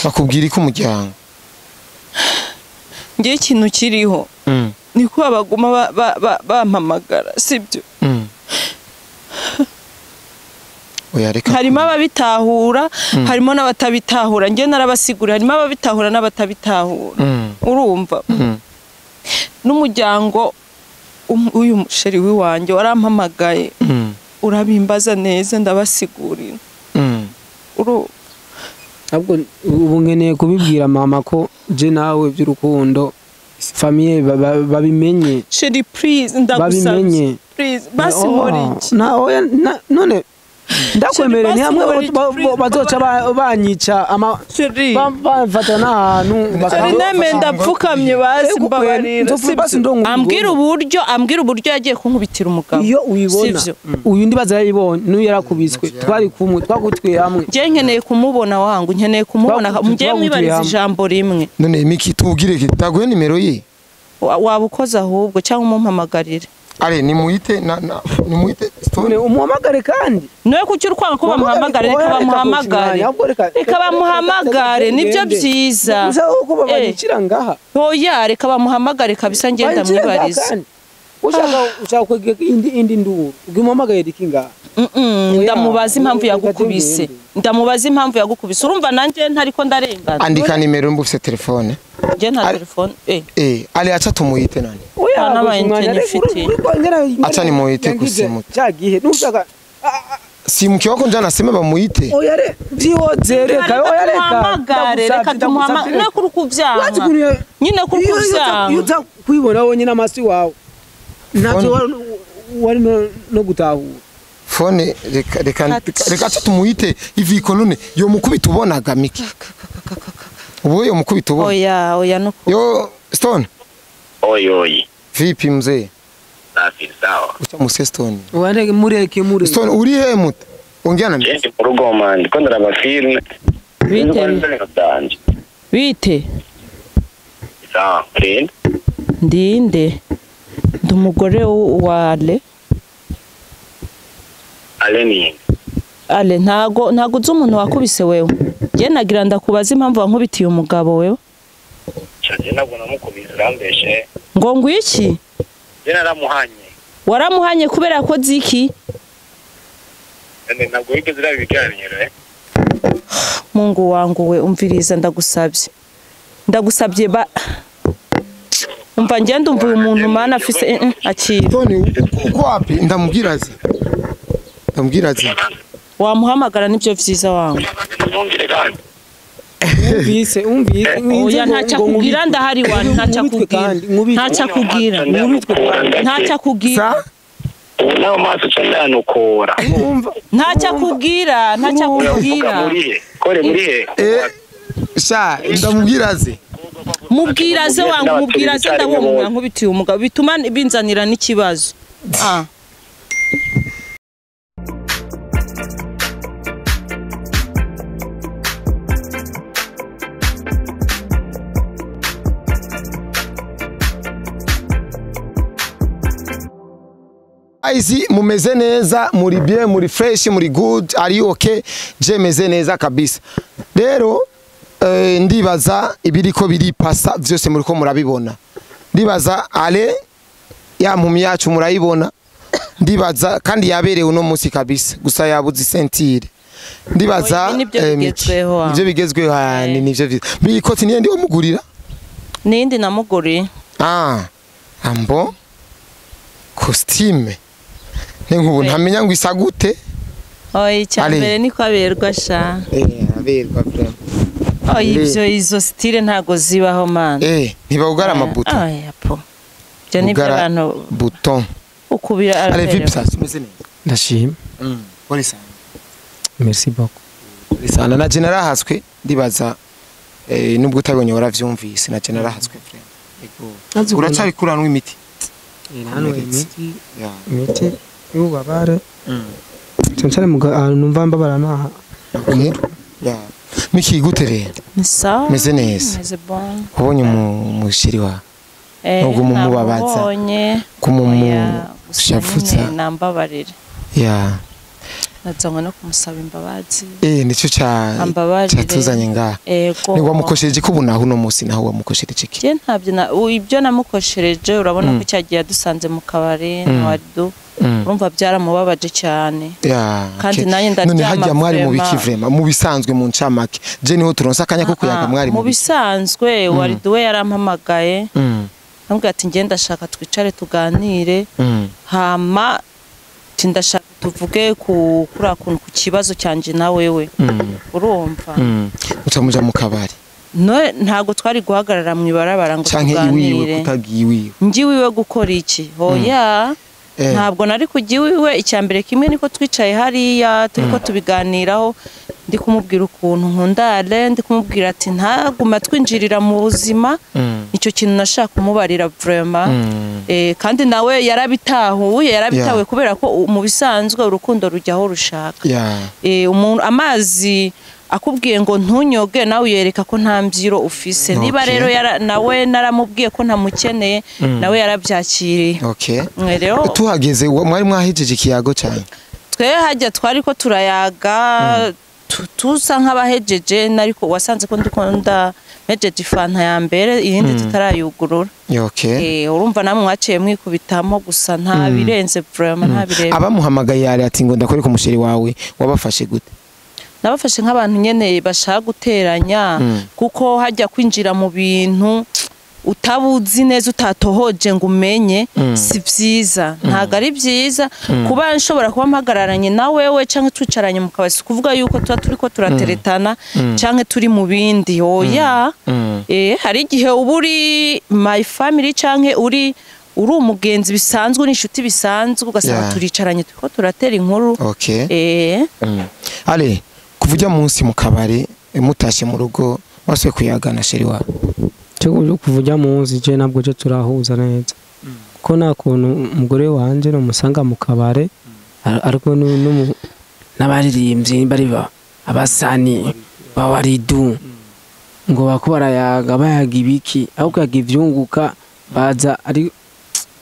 Bakubwira ko umuryango ngiye ikintu kiriho niko abaguma bampamagara sibyo. Oya reka harimo ababitahura harimo n'abatabitahura ngiye narabasigura harimo ababitahura n'abatabitahura urumva n'umuryango uyu musheri wiwanjye warampamagaye urabimbaza neza ndabasigurira urumva ahubwo ubu nkeneye kubibwira mama ko je nawe by'urukundo famille babimenye. Sheri please ndagusabye please basi nkora iki na oya none ndakwemerera ni hamwe bazoca banyica ama bamfata n'ahantu bakaba ndapfukamye basi mbabarira. Ambwira uburyo yagiye kunkubitira umugabo iyo uyibona uyu ndi bazayibonye n'uyu yarakubiswe twari kumwe twagutwiye hamwe. Ngiye nkeneye kumubona wangu nkeneye kumubona ngiye mwibariza ijambo rimwe. None Miki tubwire taguhe nimero ye waba ukoze ahubwo cyangwa umumpamagarire. Ale nimuite na nimuite Stone umuhamagare kandi noye kuki urkwanga ko bamuhamagare reka bamuhamagare reka bamuhamagare nibyo byiza uko babanyicira ngaha oya reka bamuhamagare kabisa ngenda mwibariza ushaka kwegeka indi nduru ugimuhamagaye riki ngaha ndamubaza impamvu yagukubise ndamubaza impamvu yagukubise urumva nanje ntariko ndarengana. Andika nimero mbufise telefone nje nta telefone ale acha tumuite nani oya acha nimuite kusimu cyagihe nushaka simu kiwako njana nasema bamuite oya re byihoze reka oya reka reka tumuhamagare no kuri kuvyanga nyine kuri kuvyanga uza kwibona wonyine amasi wawe ntabyo wari no gutahura fone reka reka reka tumuite ivi kolone yo mukubita ubonaga Miki ubu yo mukubita ubona oya oya nuko yo Stone oi oi vipi mzee safi sawa ucha Stone wande mureke mureke Stone uri he muta ongea na mimi ndi kurugoma ndiko ndaraba film bite bite sawa rin ndinde ndumugore wa Ale Ale ni Ale ntago uzi umuntu wakubise wewe ngiye nagira ndakubaza impamvu wankubitiye umugabo wewe. Cyaje nabwo namukubise urambeshe ngo ngwiki nje naramuhanye. Waramuhanye kubera ko ziki ende nabwo yigeze irabiganiro Mungu wangu we umviriza ndagusabye ndagusabye ba umva ngiye ndumva uyu muntu mana afise akira Tony uko wapi ndamubwira azi ndamubwira azi wamuhamagara nibyo vyiza wangu umvise umvise oya ntacha kugira ndahari wa ntacha kugira ntacha kugira ntacha kugira naho maso cyandanukora ntacha kugira ntacha kugira kore muri he sha ndamubwira azi mubwira ze wangu mubwira ze ndabona nkubitiye umugabo bituma binzanira n'ikibazo. Aizi mumeze neza muri bien muri fresh muri good ari okay je meze neza kabisa. Rero ndibaza ibiriko biri pasa vyose muri ko murabibona. Ndibaza ale ya mpumi yacu murayibona. Ndibaza kandi yaberewe uno munsi kabisa gusa yabuze sentire. Ndibaza nibyo bigezweho ni nivyo vyiza. Bikoti niye ndi omugurira? Nindi namuguriye. Ambo costume ninkubu ntamenya ngo isagute. Oyi cyambere niko aberwa sha. Aberwa vraiment. Oyi ibyo izo style ntago zibaho man. Ntibawugara amabuto. Oya po. Byo ni abantu bouton. Ukubira ale vipi sasa umeze neza? Ndashima. Pole sana. Merci beaucoup. Pole sana na general haswe ndibaza nubwo utabonye waravyumvise na general haswe vraiment. Ego. Uracyabikuranwa imiti. Hano imiti imiti y'ububabare cyane mu numva mbabara naha Miki gute rero ni sawa meze neza meze bon ubonye umushiri wa nubwo mumubabaza kumumushafuza nambabarire ya Nazanywe no kumusaba imbabazi. Nico cyatuzanye ngaha. Ego. Ni wamukoshereje ko ubu naho uno munsi naho wamukoshereje iki? Je ntabyo ibyo namukoshereje urabona ko cyagiye dusanze mu kabare na Waridu. Urumva byaramubabaje cyane. Kandi nanjye ndaryama. None hajya mwari mu biki vraiment mu bisanzwe mu ncamake. Je niho turonsa akanya ko kuyaga mwari mu bisanzwe. Waridu we yarampamagaye. Ambwira ati nge ndashaka twicare tuganire. Hama ndashaka tuvuge ku kuri akuntu ku kibazo cyanje na wewe. Urumva. Muca muja mu kabari. No ntago twari guhagarara mu ibarabara ngo tuganire. Canke iwiwe. Ngi wiwe gukora iki? Hoya. Ntabwo nari kujya iwiwe icyambere kimwe niko twicaye hariya turiko tubiganiraho ndi kumubwira ukuntu nkundale ndi kumubwira ati ntaguma twinjirira mu buzima. Icyo kintu nashaka kumubarira vraiment. Kandi nawe yarabitahuye kubera ko mu bisanzwe urukundo rujya aho rushaka. Umuntu amazi akubwiye ngo ntunyoge nawe yereka ko nta mbyiro ufise. Niba rero nawe naramubwiye ko ntamukeneye nawe yarabyakiriye. Rero tuhageze mwari mwahejeje ikiyago cyane. Twe hajya twari ko turayaga tusa nk'abahejeje nariko wasanze ko ndikunda mejeje ifanta ya mbere iyindi tutarayugurura. Urumva namwe mwaciye mwikubitamo gusa nta birenze vraiment nta birenze. Abamuhamagaye yari ati ngo ndakore ku musheri wawe wabafashe gute? Nabafashe nk'abantu nyene bashaka guteranya kuko hajya kwinjira mu bintu utabuzi neza utatohoje ngo umenye si byiza. Ntago ari byiza kuba nshobora kuba mpagararanye na wewe canke twicaranye mu kabasi kuvuga yuko tuba turiko turateretana canke turi mu bindi. Oya. Hari igihe uba uri my family canke uri umugenzi bisanzwe n'inshuti bisanzwe ugasanga turicaranye turiko turatera inkuru. Ale kuvuja munsi mu kabare mutashe mu rugo wasuye kuyagana sheri wawe. Cyo kuvuja munsi je nabwo cyo turahuza neza. Ko nta kuntu umugore wanje no musanga mu kabare ariko n'abaririmbyi bari ba abasani bawaridu ngo bakubarayaga bayaga ibiki aho kuyaga ivyunguka baza ari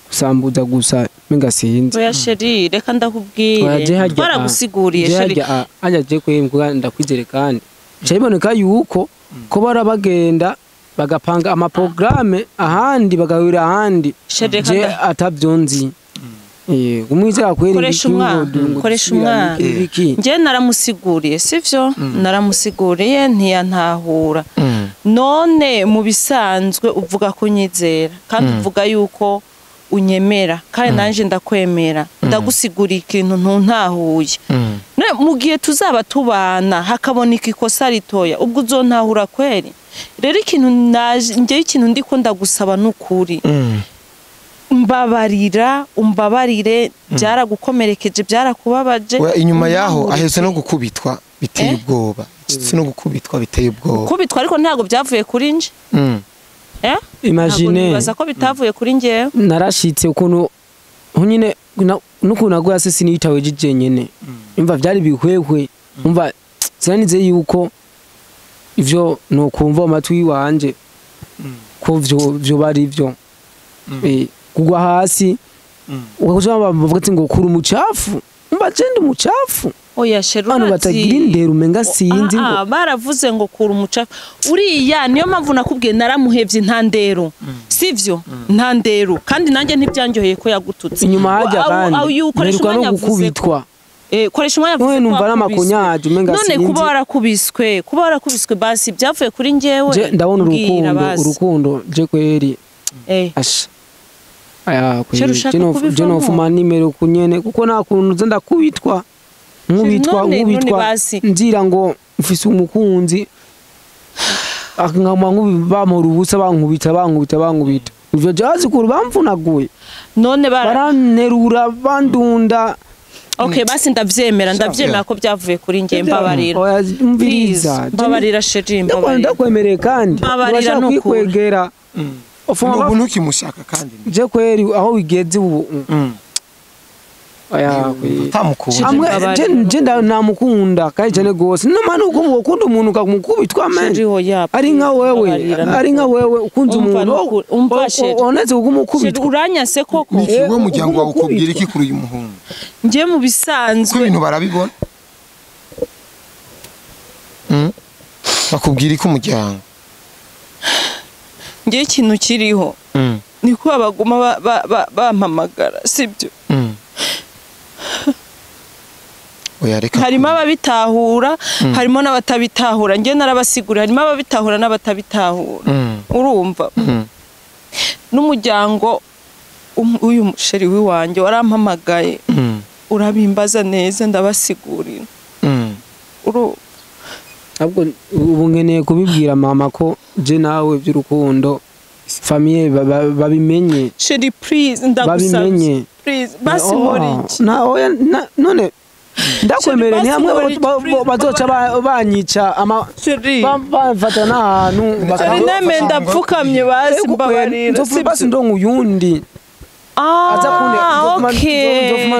kusambuza gusa menga sinzi. Oya sheri reka ndakubwire twaragusiguriye sheri ajya je kwembwa ndakwizere kandi cyaboneka yuko ko barabagenda bagapanga amaprograme ahandi bagahurira ahandi je atavyonzi. Umwizera kweri koresha umwana. Nje naramusiguriye sivyo naramusiguriye ntiyantahura. None mu bisanzwe uvuga ko nyizera kandi uvuga yuko unyemera kandi nanje ndakwemera ndagusiguriye ikintu ntuntahuye. Mu gihe tuzaba tubana hakaboneka ikosa ritoya ubwo uzontahura kweri. Rero ikintu nje ikintu ndiko ndagusaba nukuri mbabarira umbabarire byaragukomerekeje byarakubabaje. Inyuma yaho ahetse no gukubitwa biteye ubwoba. No gukubitwa biteye ubwoba. Kubitwa ariko ntago byavuye kuri nje. Imagine nibaza ko bitavuye kuri ngewe. Narashitse ukuntu nyine nukuntu naguye se sinitawe jije nyene. Imva byari bihwehwe. Umva sinanize yuko ivyo no kumva amatwi wanje ko vyo bari vyo. Kugwa hasi ukakushamba bavuga ati ngo kuri umucafu. Umva je umucafu. Oya sheri abantu batagira indero umenga sinzi ngo baravuze ngo kura umucafu uriya niyo mpamvu nakubwiye naramuhevye nta ndero sivyo nta ndero kandi nanjye ntibyanjoheye ko yagututse inyuma hajya kandi ukoresha no gukubitwa koresha umwanya vuze numva namakonyaje umenga sinzi none kuba warakubiswe basi byavuye kuri ngewe. Je ndabona urukundo je kweri asha aya kweri je no fuma nimero kunyene kuko nta kuntu nze ndakubitwa nkubitwa nzira ngo mfise umukunzi akangama nkubamora ubusa bankubita ivyo jazi kuru bamvunaguye none baranterura bandunda. Basi ndavyemera ko byavuye kuri nge mbabarira. Oya umviriza mbabarira sheri mbabarira ndakwemereye kandi mbabarira no kwikwegera. Ubu ntukimushaka kandi je kweri aho bigeze ubu Oya utamukunda. Amwe je namukunda kandi cyane gose. No mwana ukunda umuntu ukamukubitwa men. Ari nka wewe, ari nka wewe ukunze umuntu. Oneze kukumukubitwa. Uranyase koko. Ni wewe muryango wawe ukubwira iki kuri uyu muhungu? Nje mu bisanzwe. Ko ibintu barabibona. Bakubwira ko umuryango Ngiye ikintu kiriho niko abaguma bampamagara sibyo. Oya reka harimo ababitahura harimo n'abatabitahura ngiye narabasigura harimo ababitahura n'abatabitahura. Urumva n'umuryango uyu musheri wiwanjye warampamagaye urabimbaza neza ndabasigurira. Ahubwo ubu nkeneye kubibwira mama ko je nawe by'urukundo famille babimenye. Sheri please ndagusabye please basi nkora iki na oya none ndakwemere ni hamwe bazoca banyica ama bamfata n'ahantu bakaba neme ndapfukamye basi mbabarira basi ndonka uyundi. Okay.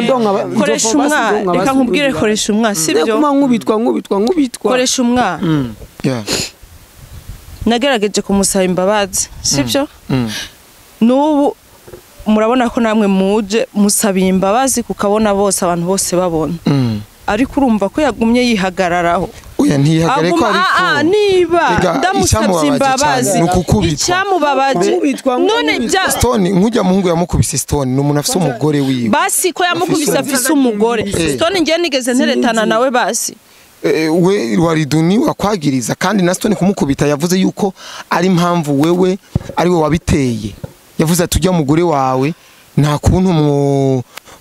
Koresha umwa reka nkubwire koresha umwa sibyo nkubitwa nkubitwa nkubitwa koresha umwa. Nagerageje kumusaba imbabazi sibyo. N'ubu murabona ko namwe muje musabiye imbabazi kukabona bose abantu bose babona. Ariko urumva ko yagumye yihagararaho. Oya ntihagare ko ariko niba ndamusabye imbabazi icyamubabaje none bya Stone nkujya muhungu yamukubise Stone ni umuntu afise umugore wiwe basi ko yamukubise afise umugore Stone ngiye nigeze nteretana nawe basi we wariduni wakwagiriza kandi na Stone kumukubita yavuze yuko ari impamvu wewe ari we wabiteye. Yavuze ati ujya mugore wawe nta kuntu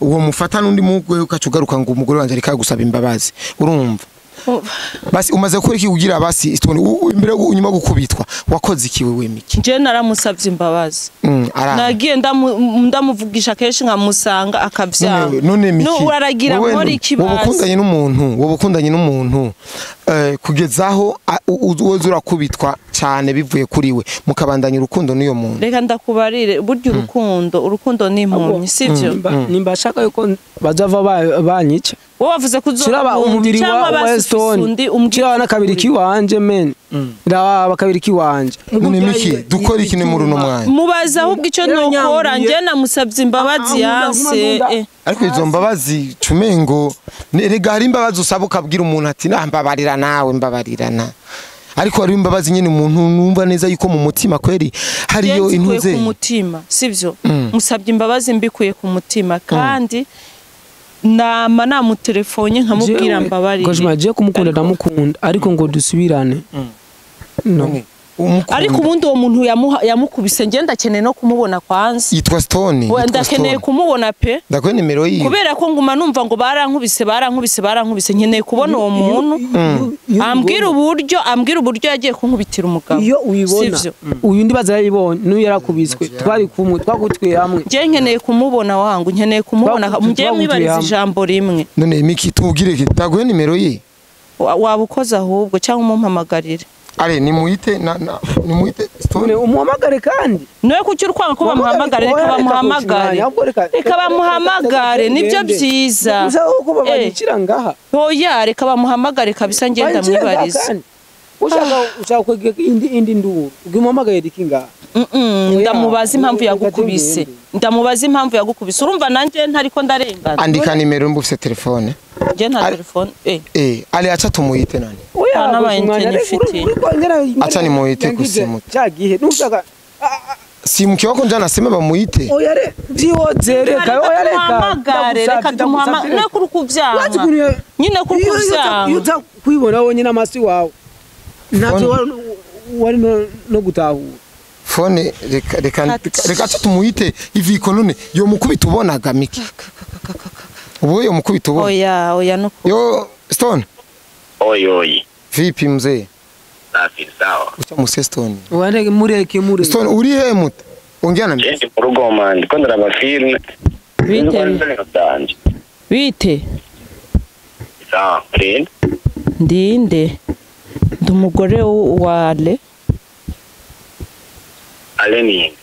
uwo mufata n'undi mugwe ukacugaruka ngo umugore wanje arika gusaba imbabazi. Urumva basi umaze gukora iki kugira basi Stone imbere unyuma gukubitwa wakoze iki wewe Miki? Nje naramusabye imbabazi. Nagiye ndamuvugisha kenshi nkamusanga akavyanga. None Miki no uraragira nkora iki basi? Wowe ukundanye n'umuntu kugezaho uwoza urakubitwa cyane bivuye kuri we mukabandanya urukundo n'uyo muntu. Reka ndakubarire burya urukundo ni impumyi sivyo? Nimba shaka yuko bazava banyica. Wowe wavuze ko uzaba umubiri wa Stone kiraba nakabiri kiwanje men ndaba kabiri kiwanje. None Miki dukora iki ne muri uno mwanya? Mubaza ahubwo ico nokora nje namusabye imbabazi yanse. Ariko izo mbabazi cumengo erega hari imbabazi usaba ukabwira umuntu ati mbabarira nawe mbabarirana. Ariko hari imbabazi nyine umuntu numva neza yuko mu mutima kweri hariyo intuze ku mutima sivyo? Musabye imbabazi mbikuye ku mutima kandi nama namutelefone nkamubwira mbabarire. Gojma je kumukunda ndamukunda ariko ngo dusubirane. No. Ariko ubundi uwo muntu yamukubise nge ndakeneye no kumubona kwanza. Yitwa Stone. Ndakeneye kumubona pe. Ndakwe nimero yiwe. Kubera ko nguma numva ngo barankubise barankubise barankubise nkeneye kubona uwo muntu. Ambwira uburyo yagiye kunkubitira umugabo. Iyo uyibona uyu ndibaza yayibonye n'uyu yarakubiswe twari kumwe twagutwiye hamwe. Nge nkeneye kumubona wangu nkeneye kumubona nge mwibariza ijambo rimwe. None Miki tubwire ki ndagwe nimero ye. Waba ukoze ahubwo cyangwa umumpamagarire. Ale nimuite na nimuite Stone umuhamagare kandi. Noye kuki urkwanga ko bamuhamagare reka bamuhamagare. Reka bamuhamagare nibyo byiza. Uza uko babanyicira ngaha. Oya reka bamuhamagare kabisa ngenda mwibariza. Ushaka kwegeka indi nduru. Ugimuhamagaye diki ngaha. Ndamubaza impamvu yagukubise. Ndamubaza impamvu yagukubise. Urumva nanje ntariko ndarengana. Andika nimero mbufise telefone. Nje nta telefone. Ale acha tumuite nani? Oya acha nimuite kusimu. Cyagihe nushaka simu kiwako njana nasema bamuite. Oya re vyihoze reka oya reka reka tumuhamagare no kuri kuvyanga. Nyine kuri kuvyanga. Uza kwibona wonyine amasi wawe. Ntacyo wari no gutahura. Fone reka reka reka tumuite iviko none yo mukubita ubonaga Miki. Ubu yo mukubita ubona. Oya oya no. Yo Stone. Oi oi. Vipi mzee? Safi sawa. Ucha muse Stone. Wale mureke mureke. Stone uri he mute? Ongea na mimi. Ndi mu rugo man, ndiko ndaraba film. Bite. Bite. Sawa, Rin. Ndinde. Ndi umugore wa Ale. Ale ni.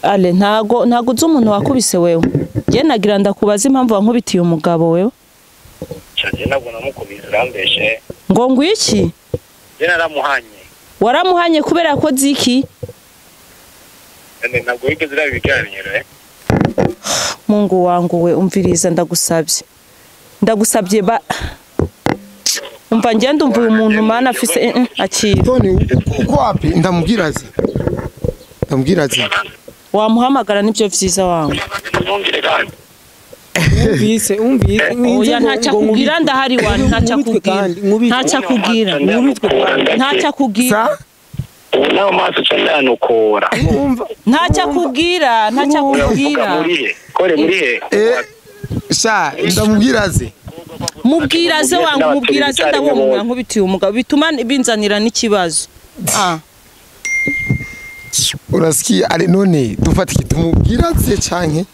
Ale ntago uzi umuntu wakubise wewe. Je nagira ndakubaza impamvu wankubitiye umugabo wewe. Cyaje nabwo namukubise urambeshe. Ngo ngwiki? Je naramuhanye. Waramuhanye kubera ko ziki? Ende ntabwo wigeze uraba ibiganiro eh? Mungu wangu we umviriza ndagusabye. Ndagusabye ba Umva ngende umva uyu muntu mana afise akira. Tony uko wapi ndamubwira azi. Ndamubwira azi. Wamuhamagara nibyo vyiza wangu. Umvise umvise Oya ntaca kugira ndahari wa ntaca kugira. Ntaca kugira. Ntaca kugira. Naho maso cyandanukora. Ntaca kugira, ntaca kugira. Kore muri he? Sha ndamubwira azi. Mubwira ze wangu mubwira ze ndabona nkubitiye umugabo bituma binzanira n'ikibazo. Ah. Urasikia ale none dufata tumubwira ze canke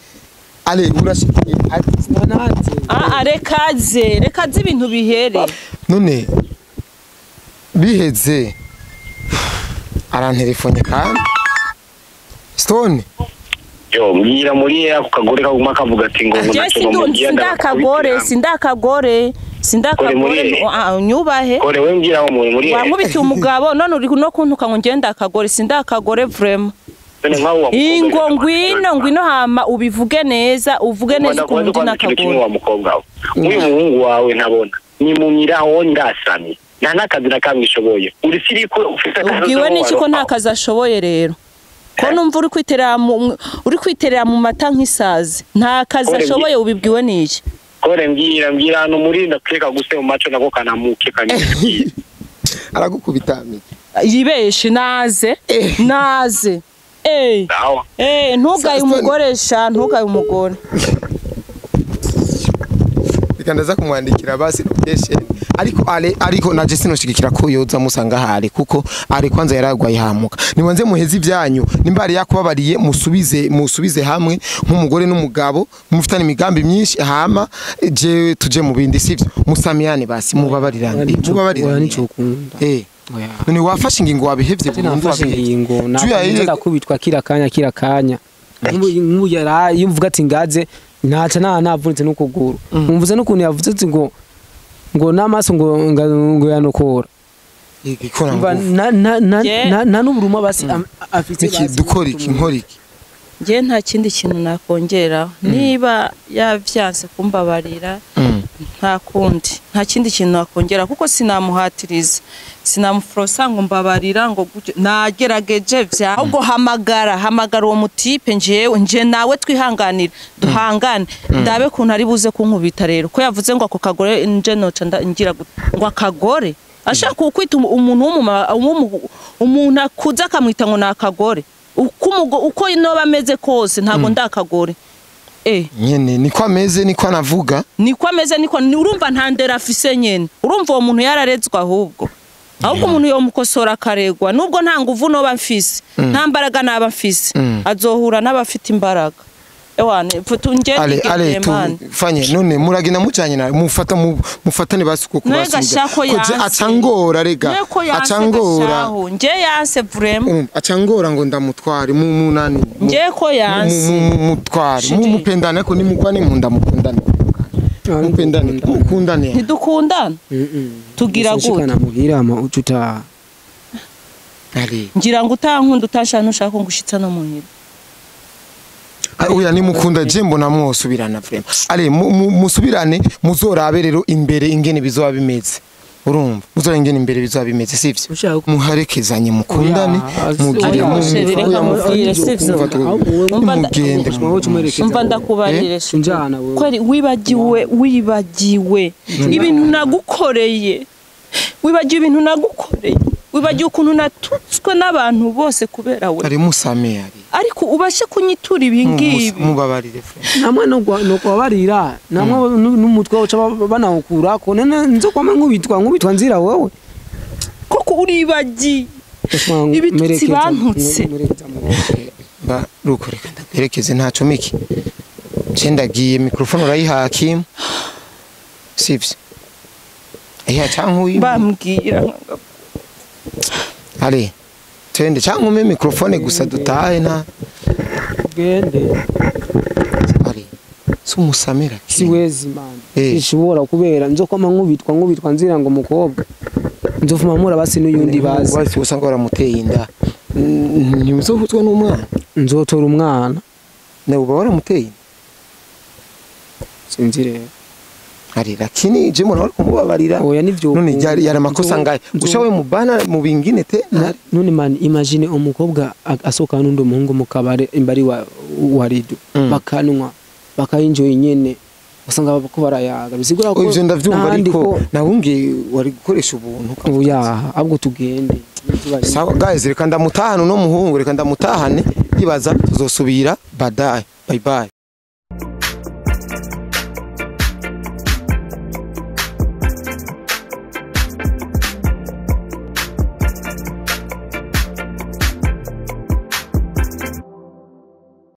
ale urashikiye naze. Ah rekaze rekaze ibintu bihere. None biheze arantelefone kandi Stone yo mbwira muri ako kagore kaguma kavuga ati ngo sindakagore sindakagore sindakagore nyubahe kore we mbwira aho muri wankubitiye umugabo none uri no kuntuka ngo ngenda akagore sindakagore vraiment ingo ngwino ngwino hama ubivuge neza uvuge neza ukuntu ndi nakagore wa mukobwa wawe uyu muhungu wawe ntabona ni mumiraho ndasamye nta nakazi nakamwishoboye uri siriko ufite akazi ubwiwe n'iki ko nta kazi ashoboye rero ko numva uri kwiterera mu mata nk'isazi nta kazi ashoboye ubibwiwe n'iki kore mbwira mbwira hano muri ndakeka guse mu maco nako kanamuke kanyiki aragukubita yibeshe naze naze ntugaye umugore sha ntugaye umugore reka ndaza kumwandikira basi location ariko ale ariko naje sinoshigikira ko yoza musanga hare kuko ari kwanza yaragwaye hamuka nibanze muheze ibyanyu nimba ari yakubabariye musubize musubize hamwe nk'umugore n'umugabo mufitane imigambi myinshi hama je tuje mu bindi sivyo musamiyane basi mubabarirane mubabarirane nicokunda none wafashe ingingo wabihevye burundu wafashe ingingo nakubitwa kira kanya kira kanya nk'ubu yaraye yumvuga ati ngaze ntaca navunitse n'ukuguru umvuze n'ukuntu yavuze ati ngo ngo namaso ngo ngo yanokora na n'uburuma basi afite basi dukora iki nkora iki nge nta kindi kintu nakongera niba yavyanse kumbabarira nta kundi nta kindi kintu nakongera kuko sinamuhatiriza sinamufrosa ngo mbabarira ngo nagerageje vya ahubwo hamagara hamagara uwo mutipe njewe nje nawe twihanganira duhangane ndabe kuntu ari buze kunkubita rero ko yavuze ngo ako kagore nje noca ngira ngo akagore ashaka kukwita umuntu umuntu akuza akamwita ngo nakagore uko noba ameze kose ntago ndakagore nyene niko ameze niko anavuga niko ameze niko urumva nta ndera afise nyene urumva uwo muntu yararezwe ahubwo ahubwo umuntu yomukosora akaregwa nubwo nta nguvu noba mfise nta mbaraga naba mfise azohura n'abafite imbaraga ewane mfutunge ale ale tufanye none muragenda mujanye na mufata mufatane basuko kubasubiza koje acangora rega acangora nje yanse vraiment acangora ngo ndamutware mu munani nje ko yanse mutware mupendane ko nimukwane mu ndamukundane mupendane mukundane ntidukundana tugira gute namuhira ama ucuta ari ngira ngo utankunda utashana ushaka ngushitsa no muhira oya nimukunda je mbona mwosubirana vraiment ale musubirane muzorabe rero imbere ingene bizoba bimeze urumva muzorabe ingene imbere bizoba bimeze sivyo muharekezanye mukundane mugire mugende umva ndakubarire kweri wibagiwe wibagiwe ibintu nagukoreye wibagiwe ibintu nagukoreye wibagiwe ukuntu natutswe n'abantu bose kubera we ari musame ari ariko ubashe kunyitura ibi ngibi mubabarire namwe no kubabarira namwe n'umutwe uca banawukura ko none nzo kwama nkubitwa nzira wewe koko uribagiye ibitutsi bantutse ba rukoreka ndaberekeze ntaco miki nce ndagiye microphone urayihaki sivyo iya cankuyi bambwira Ale twende cyangwa umpe microphone gusa dutahe na gende ari sumusamira siwezi man ishobora kubera nzokwama nkubitwa nzira ngo mukobwa nzofuma mura basi n'uyundi bazi basi usanga baramuteye inda ntimuzohutwa n'umwana nzotora umwana nawe uba waramuteye sinzi rero Ari lakini je mbona wari kumubabarira. Oya, nivyo. None yari amakosa ngaye ushawe mubana mu bingine te. None man, imagine umukobwa asohoka n'undi muhungu mu kabare imbari wa rido, bakanwa, bakayinjoy nyene, usanga bako barayaga, bisigura ko Ivyo ndavyumva, n'ahandi ariko ko nawumbwiye wari gukoresha ubuntu ukavuga. Oya, ahubwo tugende. Sawa guys, reka ndamutahane uno muhungu, reka ndamutahane, yibaza tuzosubira baadaye. Bye bye.